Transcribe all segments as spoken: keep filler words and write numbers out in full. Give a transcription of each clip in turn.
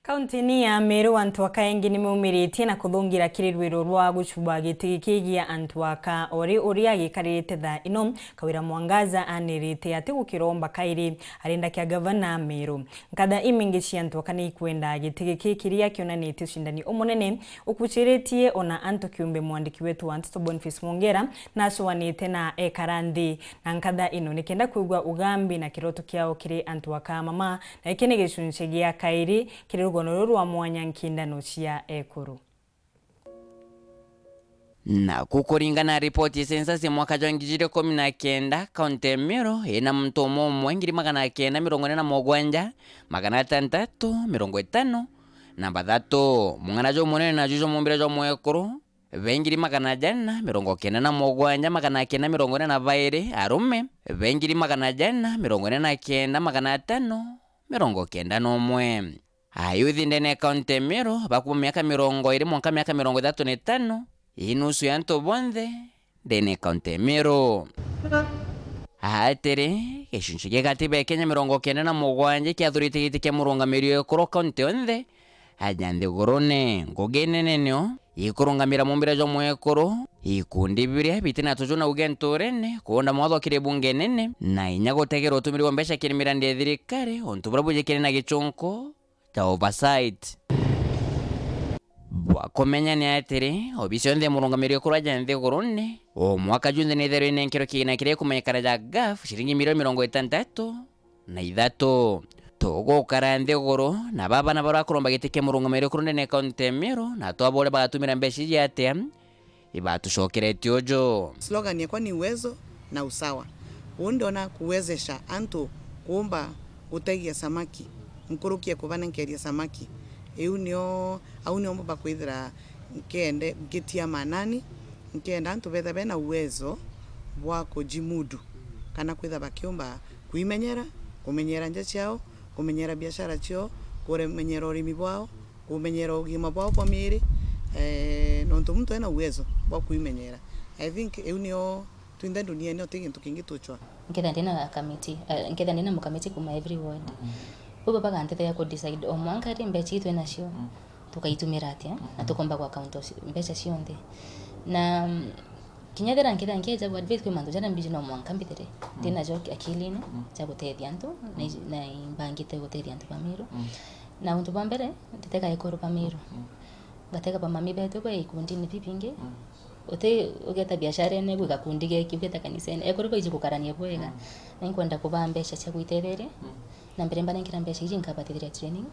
Kaunti-ini ya Meru, antu aka engi ni maumiritie na kuthungira kiri rwiro rwa gucuba giti giki gia antu aka, ori uria gikaririte thaa ino. Kawira Mwangaza anirite ati gukiromba kairi arenda kia gavana Meru. Nkatha imingi cia antu aka ni ikwenda giti giki kiria kionanitie ucindani umunene ukuciritie ona antu kiumbe. Mwandiki wetu wa nteto Boniface Mwongera nacuanite na ekara nthi na nkatha ino nikenda kwigua ugambi na kiroto kiao kiri antu aka mama, na giki ni gicunci gia kairi kiri rugano ruru rwa mwanya nkindano cia ekuru. Na kukuringana na ripoti ya census ya mwaka jwa ngiri igiri ikumi na kenda, kaunti ya Meru ina muntu umwe umwe ngiri magana kenda mirongo ina na mugwanja, magana atantatu mirongo itano na bathatu. Mung'ana jumunene naju jwa mumbire jwa mwekuru, be ngiri magana jana mirongo kenda na mugwanja, magana kenda mirongo ina na bairi, arume be ngiri magana jana mirongo ina na kenda, magana atano mirongo kenda na umwe. Ayuthi ndene ya kaunti ya Meru bakuuma miaka mirongo iri mwanka miaka mirongo ithatu na itano, ii nusu ya antu bonthe ndene ya kaunti ya Meru. Atiri, gicunci gia gatiba ya Kenya mirongo kenda na mugwanja kiathurite giti kia murungamiri wa ekuru kaunti yonthe aja nthigurune. Ngugi nene nio ikurungamira mumbire jwa mwekuru, ikundi biria biti na tuju na uge nturene, kuunda mawatho kiri bunge nene, na inya gutegera utumiri bwa mbeca kiri mirandi ya thirikari, untu buria bwijikire na gichunku ta oversight. Bwa kumenya ni atiri, obisi yonthe ya murungamiri wa ekuru aja nthigurune, o mwaka junthe ni itherwa inenkerwe kigina kiria gikumenyekana ja gaf, ciringi milioni mirongo itantatu na ithatu. Tugukara nthiguru na baba na baria bakuromba giti kia murungamiri wa ekuru ndene ya kaunti ya Meru, na twabore bagatumira mbeca iji atia, ibatucokeretie uju. Slogan yakwa ni uwezo na usawa. Uu ndiona kuwezesha antu kuumba gutegia samaki, nkuruki ya kubanenkeria samaki. Iu nio, au nio mbumba kwithira nkende, ngitia manani, nkenda antu betha bena uwezo bwa kujimudu, kana kwitha bakiumba kwimenyera, kumenyera nja ciao, kumenyera biashara ciao, kumenyera urimi bwao, kumenyera ugima bwao bwa miiri, eh, nontu muntu ena uwezo bwa kwimenyera. I think iu nio twinthe nduniene, uti gintu kingi tuchwa. Nketha ndina kamiti, eh, nketha ndina mukamiti kuma every ward. Bo bagantetheria ku decide o mwanka ri mbecha ii twinacio tukaitumira atia, na tukomba gwa account o ci-, mbecha cionthe. Na, mm, kinya ethira nkethira nkieja gwa advise kwi mantu jaria mbiji no mwanka mbithire ndinajo akilini ja gutethia antu, na iji-, na imbangite gutethia antu ba Meru. Na untu bwa mbere, nditega ekuru ba Meru. Ngatega ba mami betu be ikundini bibingi. Uti ugeta biasharene, gwi gakundi geki, ugeta kanisene. Ekuru baiji gukarania bwega. Na inkwenda kubaa mbecha cia gwitetheria. Na mbere mbanenkera mbecha iji nkabatithiria training.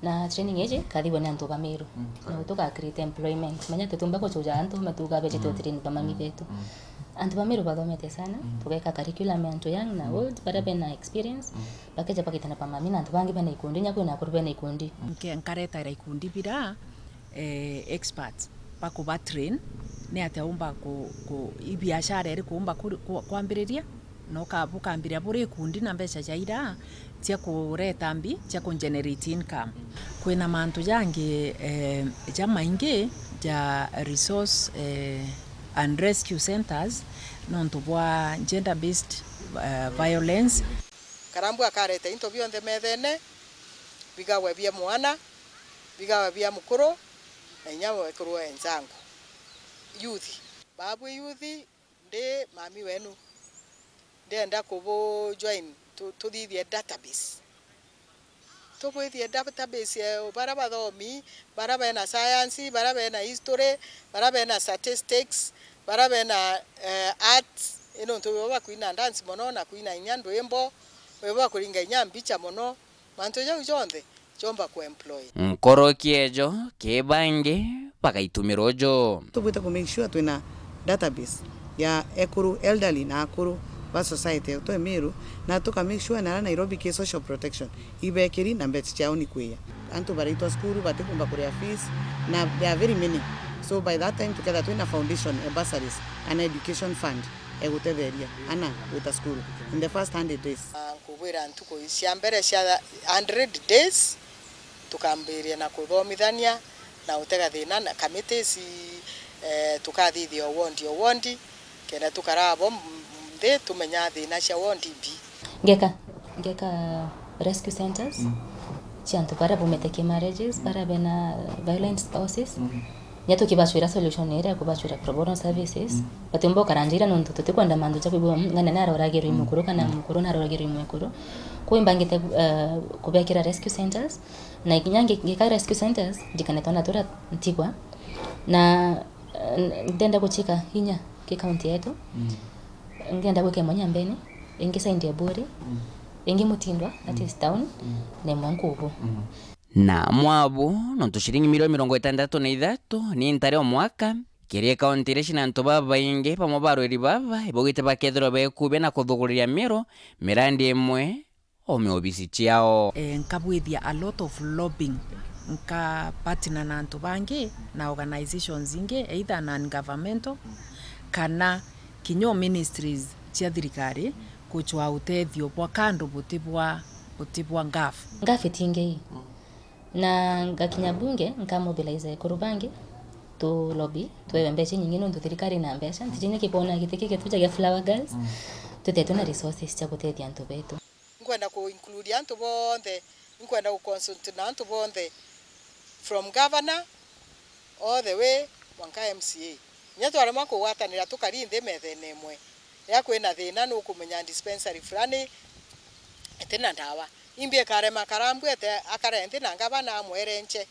Na training iji ikathithua ni antu ba Meru. Na tuga create employment. Menya tutiumba gucuja antu, matuga beji tu train ba mami betu. Antu ba Meru bathomete sana, tugeka curriculum ya antu young na old, baria bena experience, bakeja bakitana ba mami na antu bangi bena ikundi, inya kwina akuru bena ikundi. Nke-, nkaretaira ikundi bira, eh, experts bakuba train, ni atia umba ku, ku, i biashara iriku umba kuri-, ku, kwambiriria, na uka-, bukambiria buri ikundi na mbeca ja ira cia kureta mbi, cia ku generate income. Kwina mantu jangi, eh, jamaingi ja resource, eh, and rescue centers nontu bwa gender based, eh, violence. Karambu akareta into bionthe methene, bigawe bia mwana, bigawe bia mukuru, na inya wekuru wenzangu. Youth. Babwi youth, ndi mami wenu. Ndienda kubu join, tu-, tuthithie database. Tubwithie database ya baria bathomi, baria bena science, baria bena history, baria bena statistics, baria bena, eh, arts, i nontu bo bakwina dance mono na kwina inya ndwimbo, bo bakuringa inya mbicha mono. Mantu jau jonthe jomba kuemploy. Nkoroki ejo, ki bangi bagaitumira uju. Tubwite ku make sure twina database ya ekuru, elderly na akuru ba society yetu e Meru, na tuka make sure nara Nairobi ki social protection, ibekiri na mbecha ciao ni kwiya. Antu baraitwa cukuru batikumba kuria fees, na there are very many. So by that time tuketha twina foundation, e bursaries, kana education fund egutetheria ana gwita cukuru in the first hundred days. Na nkubwira ntuku cia mbere cia hundred days, tukambiria na kuthomithania na utega thina na committees, eh, tukathithia o ward o ward, kenda tukara abo nthi tumenya thina cia ward mbi. Ngeka, ngeka rescue centers, cia antu baria baumite ki marriages, baria bena violent spouses. Nya tukibacwira solution iria ya kubacwira pro bono services. Batiumba ukara nja iria nontu tutikwenda mantu ja kwigua, "Mm, ng'ana naroragirwe i mukuru kana mukuru naroragirwe i mwekuru." Kwou imbangite, eh, kubekira rescue centers. Na kinya ngi-, ngika rescue centers, ndikane twana turia ntigwa. Na, eh, ndenda guchika inya ki county yetu. Ngenda gwika imwe Nyambene, ingi side ya Buri, ingi Mutindwa, that is town, na imwe Nkubu. Na mwabu, nontu ciringi milioni mirongo itantatu na ithatu ni nta ria o mwaka, kiri kaunti iria cina antu babaingi, bamwe barweri baba, ibaugite bakethirwa bekubia na kuthuguriria miru, mirandi imwe o miobisi ciao. Eh, nkabwithia a lot of lobbying, nka partner na antu bangi na organizations ingi, either non-governmental kana kinya o ministries cia thirikari, kuchwa utethio bwa kando buti bwa, buti bwa ngafu. Ngafu itingei. Na ngakinya bunge, nka mobilize ekuru bangi, tu lobby, twewe mbeca inyingi nontu thirikari ina mbeca. Ntiji niki kwona giti ki gituja gia Flower Girls, tutetwe na resources cia gutethia antu betu. Nkwenda ku include antu bonthe, nkwenda ku consult na antu bonthe, from governor all the way mwanka M C A. Kinya twaremwa kugwatanira tukari nthi methene imwe, riria kwina thina nukumenya dispensary fulani itina ndawa. Imbi ikarema karambwete akare nthi na ngavana amwerenche.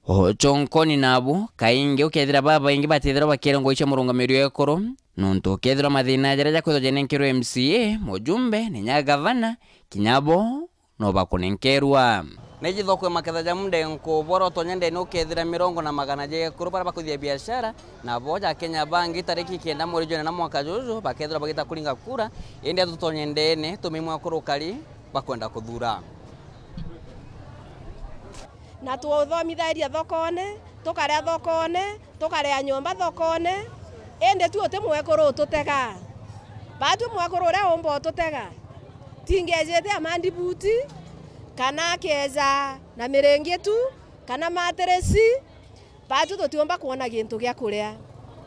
O chonkoni nabu, kaingi ukethira babaingi batithirwa bakirengwa icia murungamiri wa ekuru, nontu ukethirwa mathina jaria jakwithwa janenkerwe M C A, mujumbe, na inya gavana, kinya bo no bakunenkerwa. Na iji thoko imaketha ja mundenko, bwara utonya ndene ukethira mirongo na magana ja ekuru baria bakwithia biashara, na bo ja Kenya bangi tariki kenda mweri jwa inana mwaka juju bakethirwa bagita kuringa kura, indi atutonye ndene tumimwe akuru kari bakwenda kuthura. Na tuthomithagia thokone, tukaria thokone, tukaria nyomba thokone, indi tu uti mwekuru ututega. Batwi mwekuru uria umba ututega, tingejite amandibuti, kana akeja na miringitu, kana matirisi, batwi tutiumba kwona gintu gia kuria.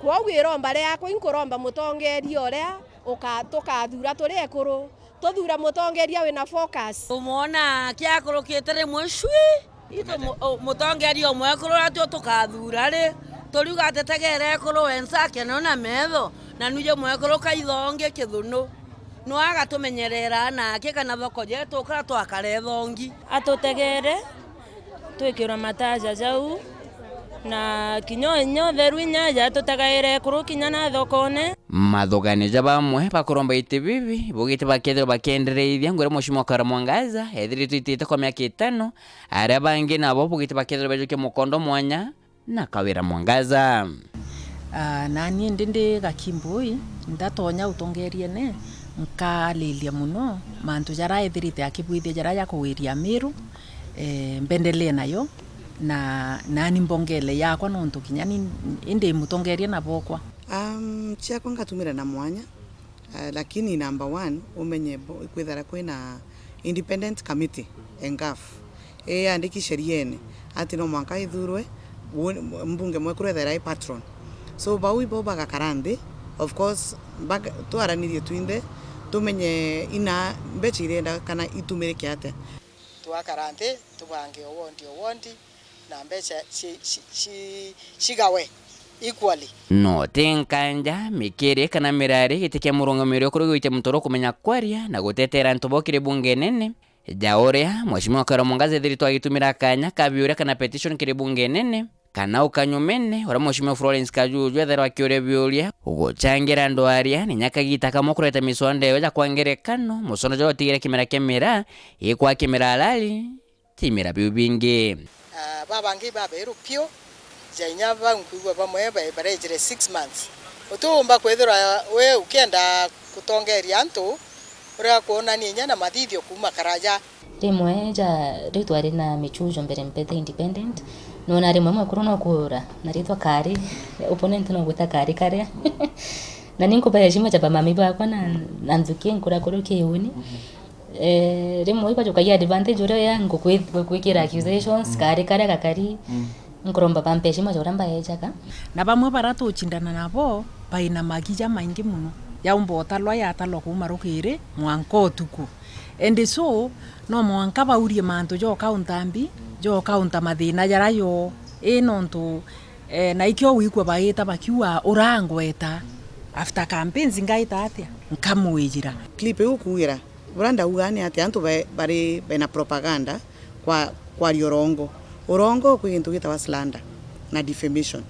Kwogu iromba riakwa inkuromba mutongeria uria uka-, tukathura turi ekuru, tuthura mutongeria wina focus. Umwona kiakurukite rimwe cwi, itu mu-, u-, mutongeria umwekuru uria tio tukathura ri, turiuga atitegere ekuru wensa akeno na metho, na nuje mwekuru kaithongi kithunu. No agatumenyerera nake kana thoko jetu ukara twakara ithongi. Atutegere, twikirwa mataja jau, na kinya inya utheru inya aja atutagaire ekuru kinya na thokone. Mathugani ja bamwe bakuromba iti bibi bugite bakethirwa bakiendereithia nguria Mheshimiwa Kawira Mwangaza ethiritwe itite kwa miaka itano, aria bangi nabo bugite bakethirwa bejukia mukondo mwanya na Kawira Mwangaza. Ah, nani indi ndi Gakimbui, ndatonya utongeriene, nkalilia muno mantu jaria ethirite akibwithia jaria ja kuwiria Miru, eh, mbendelee nayo, na nani mbongele yakwa nontu kinya ni indi mutongeria na bokwa. Um, ciakwa ngatumira na mwanya, ah, lakini number one, umenye bo-, kwithira kwina independent committee, ENGAF, iyandiki sheriene ati no mwanka ithurwe, wo-, mbunge mwekuru ethera i patron. So, bau ibo bagakara nthi, of course, baga-, twaranirie twinthe, tumenye ina mbecha irenda kana itumirike atia. Twakara nthi, tubange o wondi o wondi, na mbecha ci-, ci-, ci-, cigawe equally. No ti nkanja, mikiri kana mirari giti kia murungamiri ukuru gwitia mutoro kumenya kwaria na gutetera antu bo kiri bunge nene. Ja uria Mheshimiwa Kawira Mwangaza ethiritwe agitumira kanya ka biuria kana petition kiri bunge nene, kana ukanyumene uria Mheshimiwa Florence Kajuju ethairwa akiuria biuria, guchangira andu aria ni nya kagita kamwe kureta miswanda iyo ja kwa ngerekano, muswanda juria utigire kimera kia miraa, gikwa kimera halali, ti imera biu bingi. Ah, babangi baberu piu, ja inya bau nkwigua bamwe ba-, barejire six months. Utiumba kwithirwa we ukienda kutongeria antu, uria kwonania inya na mathithio kuuma karaja. Rimwe ja riu twari na michujo mbere mpete independent, nona rimwe mwekuru no kuura na ritwa kari, opponent no gwita kari karia. Na ni nkuba heshima ja bamami bakwa na, na nthuki nkura kuru kiuni. Eh, rimwe ibajukagia advantage uria ya ngukwi-, ngukwikiira accusations, kari karia gakari, nkuromba bampe heshima ja uria mbaejaga. Na bamwe baria tuchindana nabo, baina magi jamaingi muno. Yaumba utalwa, yatalwa kuuma rukiri, mwanka utuku. And so, no mwanka baurie mantu ja ukaunta mbi, ja ukaunta mathina jara yo. I nontu, eh, na ikio wikua baita bakiuga, "Urangweta." After campaigns ngaita atia? Nkamwijira. Clip iu ukuugira, buria ndauga ni ati antu be-, bari bena propaganda kwa kwaria urongo. Urongo kwi gintu gitawa slander na defamation.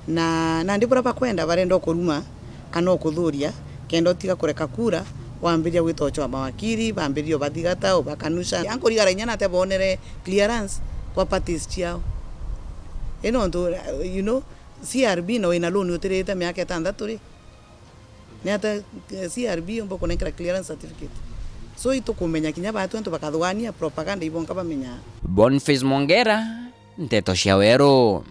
Na nandi buria bakwenda barenda ukuruma kana ukuthuria, kenda utiga kureka kura, wambiria gwita uchoa mawakiri, bambiria ubathigata, ubakanusha. Ankurigara inya nate bonere clearance kwa parties ciao. I nontu, you know, C R B na wina loan utirite miaka itantatu ri? Ni ata, eh, C R B yomba kunenkera clearance certificate? So itukumenya kinya batu antu bakathugania propaganda ibonka bamenya. Boniface Mongera, Nteto cia Weru.